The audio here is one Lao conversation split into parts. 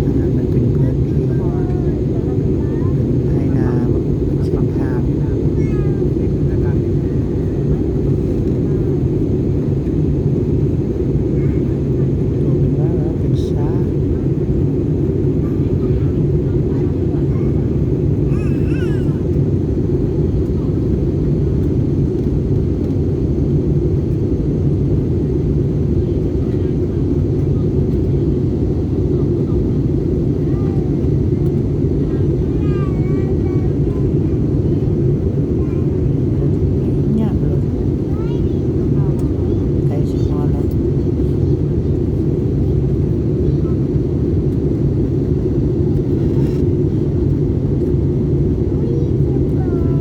ອັນນັ້ນມັນເປັນພື້ນທີ່ເປັນໄຮ່ນາ ເປັນເສັ້ນທາງ ໂຕເປັນວ່າເປັນສາ. ຍາກເລີຍ ໃກ້ຊິຮອດແລ້ວ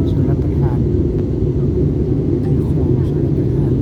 ຊົນລະປະທານ ເປັນຂອງຊົນລະປະທານ.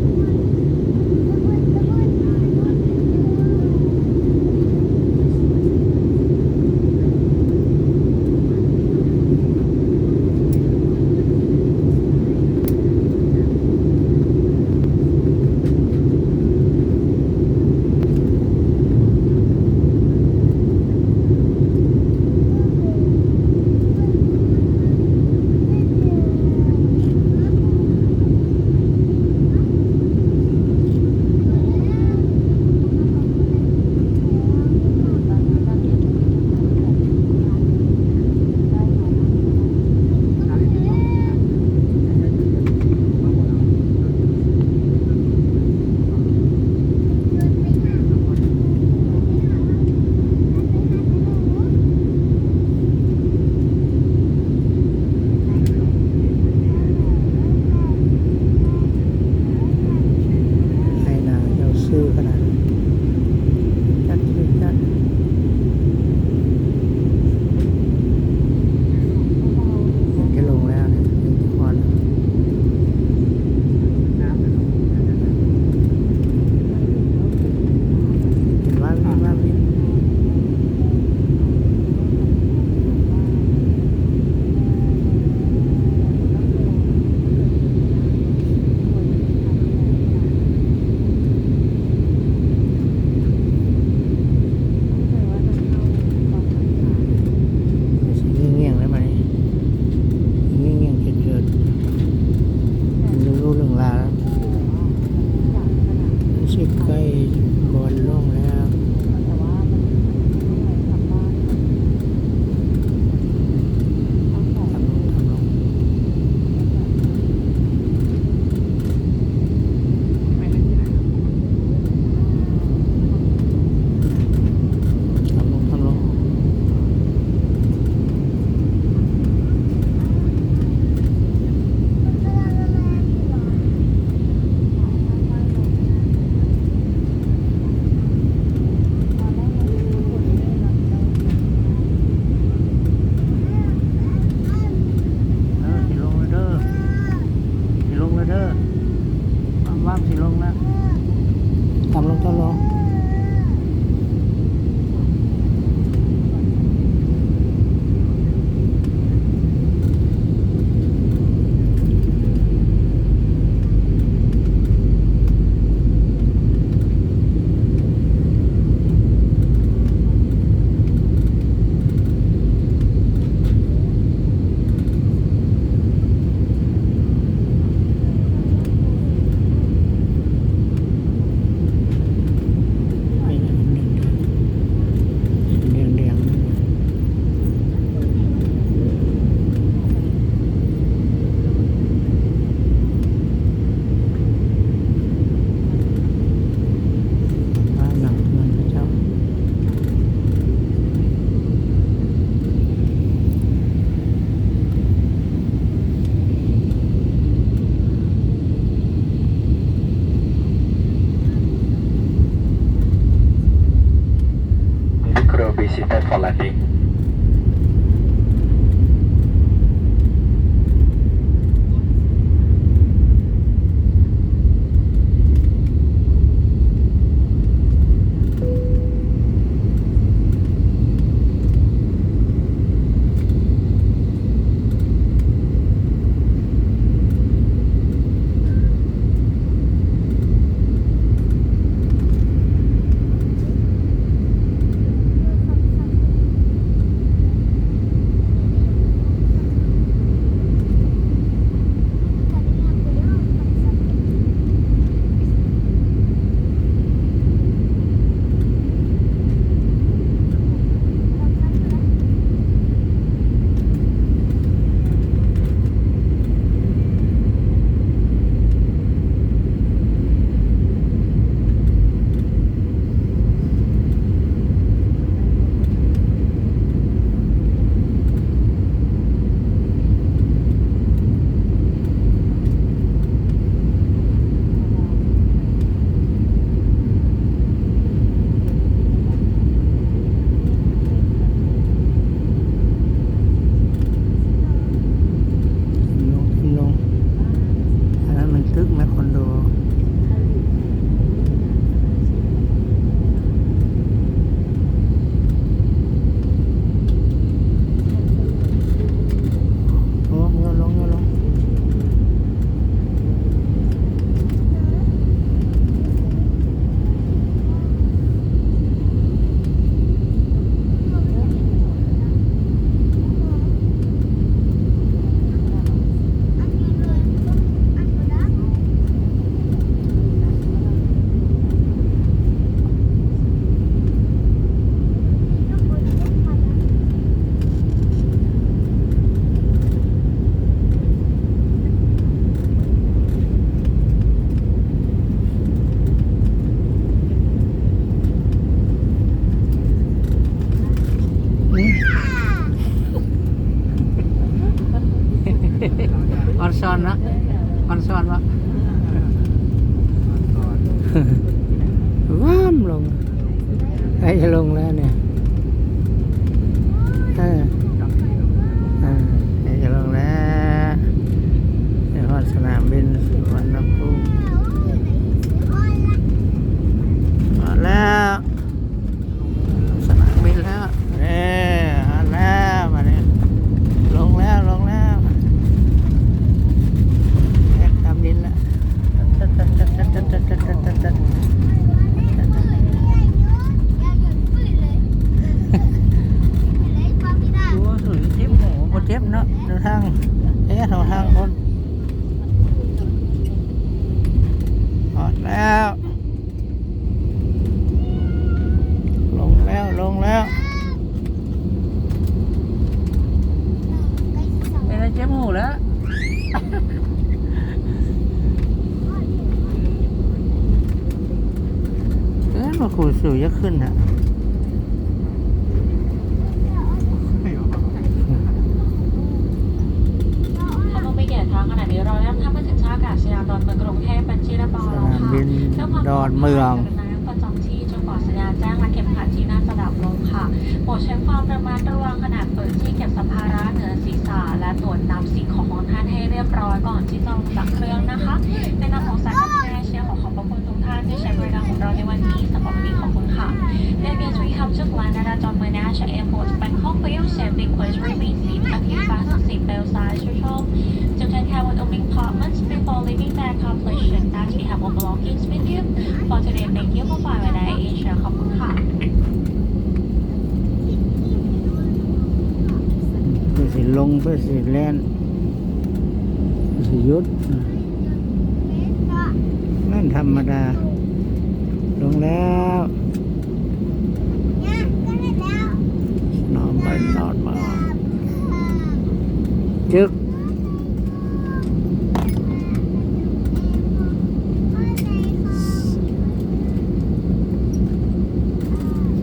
ໄຮ່ນາເຈົ້າຊື່ຂະໜາດ ຈັດຄືຈັດ ເຫັນແຕ່ລົງແລ້ວນີ້ ຮອດແລ້ວ ເຫັນວ່າວິບ ວ່າວິບ. ຊິງຽງໆແລ້ວບາດນີ້ ງຽງໆເທີດໆ ເລິງລູເລິງລາແລ້ວ. ມັນຊິໃກ້ບ່ອນລົງແລ້ວ ທາງລົງ ທາງລົງ ທາງລົງ ທາງລົງ. ເອີ ຊິລົງແລ້ວເດີ ຊິລົງແລ້ວເດີ ວາບໆ ຊິລົງແລ້ວ ຕ່ຳລົງ ຕ່ຳລົງ. ແດງໆ This crew be seated for landing. ເ ຈະລົງແລ້ວນີ້ ເອີ ເອີ ໃກ້ຈະລົງແລ້ວ ໄປຮອດສະໜາມບິນສຸວັນນະພູມ ຮອດແລ້ວ ສະໜາມບິນແລ້ວ ເອີ ຮອດແລ້ວ ບາດນີ້ ລົງແລ້ວ ລົງແລ້ວ ແທກຕາມດິນແລ້ວ. ໂອ້ ເຈັບຫູບໍ່ເຈັບເນາະ ເດີນທາງ ເອີ ເຂົ້າທາງຄົນ ຮອດແລ້ວ ລົງແລ້ວ ລົງແລ້ວ ເປັນໄດ້ເຈັບຫູແລ້ວ. ເອີ ມາຄູຊູຢາກຂຶ້ນນະ. ທ່ານຜູ້ມີກຽດ ຂະນະນີ້ເຮົານຳທ່ານມາເຖິງທ່າອາກາດສະຍານດອນເມືອງ ກຸງເທບເປັນທີ່ຮຽບຮ້ອຍແລ້ວ ສະໜາມບິນດອນເມືອງ ປະຈຳທີ່ ຈົນກວ່າສັນຍານແຈ້ງ ແລະ ເຂັມຂັດທີ່ໜ້າສະດັບລົງ. ໂປດໃຊ້ຄວາມລະມັດລະວັງຂະນະເປີດທີ່ເກັບສຳພາລະເໜືອສີສາ ແລະ ຕົວະນຳສິ່ງຂອງຂອງທ່ານໃຫ້ຮຽບຮ້ອຍກ່ອນທີ່ຈະລົງຈາກເຄື່ອງນະຄະ. ໃນນາມຂອງສາຍການບິນເອເຊຍ ຂໍຂອບພະຄຸນທຸກທ່ານທີ່ໃຊ້ບໍລິການຂອງເຮົາໃນວັນນີ້. ສຳລັບວັນນີ້ຂອບຄຸນຄ່ະ. Ladies, we have just landed at Don Munasha Airport, Bangkok. For your safety, please remain seated and fasten seat belt signs to show to take care with opening compartments before leaving the aircraft. Please check that you have all belongings with you. For today, thank you for flying with Air Asia. ຂອບຄຸນຄ່ະ. ເພິ່ນຊິລົງ ເພິ່ນຊິແລ່ນ ເພິ່ນຊິຢຸດ ແມ່ນທຳມະດາ. ລົງແລ້ວ ນອນໄປ ນອນມາ ຈຶກ.